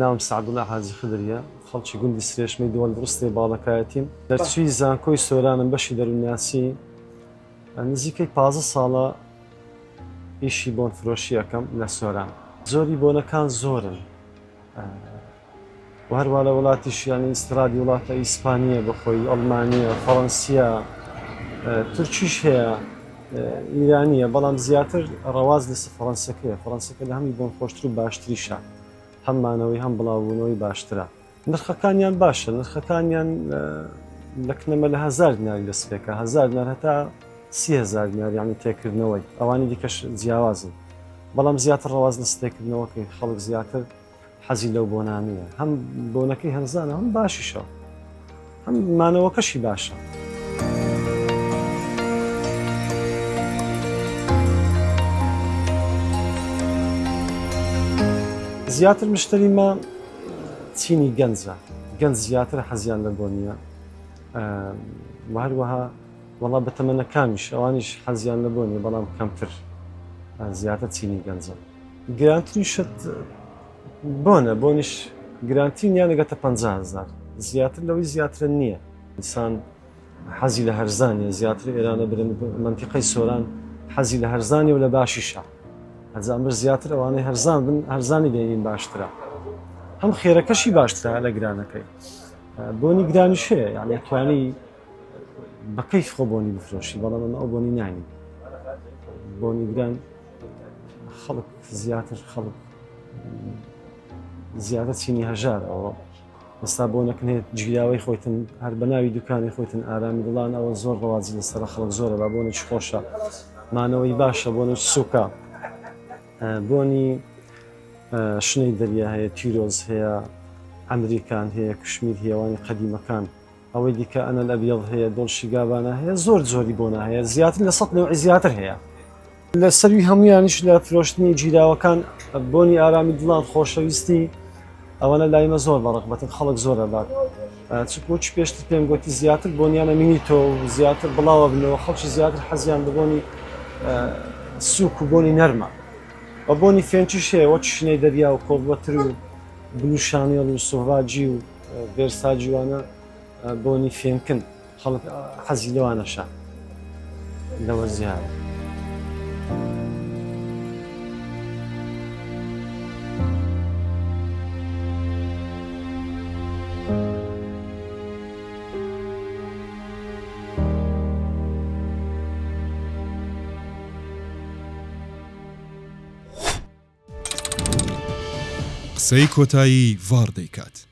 ناوم سەعدوڵا حاجی خدریە، خەڵکی گوندی سرێشمەی دۆڵی ڕستەی باڵەکایەتیم، دەرچووی زانکۆی سۆرانم بەشی دەروونناسی، نزیکەی 15 ساڵە ئیشی بۆن فرۆشی ئەکەم لە سۆران. جۆری بۆنەکان زۆرن و هەروا لە وڵاتیش یانی ئیسترادی وڵاتە ئیسپانیە بەخۆی ئەڵمانیە فەڕەنسیە تورکیش هەیە ئیرانیە بەڵام زیاتر ڕەواز لەسە فەڕەنسەکەیە فەڕەنسەکە لە هەمی بۆن خۆشتر و باشتریشە هەم مانەوەی هەم بڵاوبوونەوەی باشترە نرخەکانیان باشە نرخەکانیان لە کنەمە لە هزار دیناری لە سپێکە هزار دینار هەتا 30هزار دینار یعنی تێکردنەوەی ئەوانی دیکەش جیاوازن بەڵام زیاتر ڕەواز لە ستێکردنەوەکەی خەڵک زیاتر حەزی لەو بۆنانەیە هەم بۆنەکەی هەرزانە هەم باشیشە هەم مانەوەکەشی باشە. زیاتر مشتری ما چینی گەنجە گەنج زیاتر حەزیان لە بۆنیە و هەروەها وەڵا بەتەمەنەکانیش ئەوانیش حەزیان لە بۆنیە بەڵام کەمتر زیاتر چینی گەنجە. گرانترین شت بۆنە بۆنیش گرانترینیان دەگاتە 500هزار زیاتر لەوەی زیاترە نییە ئینسان حەزی لە هەرزانیە زیاتر ئێرانە برن منتیقەی سۆران حەزی لە هەرزانی و لە باشیشە هەزار زیاتر ئەوانەی هەرزان بن هەرزانی دێنین باشترە هەم خێرەکەشی باشترە لە گرانەکەی بۆنی گرانیش هەیە یعنی توانی بە کەیف خۆ بۆنی بفرۆشی بەڵام ئەمە ئەو بۆنی نانی بۆنی گران خەڵک زیاتر خەڵک زیاتر چینی هەژار ئەوە ئێستا بۆ نەکنێت گیراوەی خۆیتن هەر بە ناوی دوکانی خۆیتن ئارامی دڵان ئەوە زۆر ڕەواجی لەسەر خەڵک زۆرە با بۆنێکی خۆشە مانەوەی باشە بۆنە سوکە بۆنی شنەی دەریا هەیە تیرۆز هەیە ئەمریکان هەیە کشمیر هێوانی قەدیمەکان ئەوەی دیکە ئەنەل ئەبیەض هەیە، دۆڵشی گابانا هەیە، زۆر جۆری بۆنە هەیە، زیاتر لە سەد نەوعی زیاتر هەیە. لە سەروی هەمویانیش لە فرۆشتنی گیراوەکان بۆنی ئارامی دڵان خۆشەویستی ئەوەنە لای مە زۆر بەڕەغبەتن خەڵک زۆر ئەبات چکوچ پێشتر پێم گوتی زیاتر بۆنیانە مینی تۆ و زیاتر بڵاوە بنەوە خەڵکی زیاتر حەزیان بە بۆنی سوک و بۆنی نەرمە و بۆنی فێنکیش هەیە وەک شنەی دەریا و کۆڵوەتر و بلوشانێڵ و سۆڤاجی و ڤێرساجیوانە بۆنی فێنکن خەڵک حەزی لەوانەشە لەوە زیاد. قسەی کۆتایی ڤاڕ دەیکات.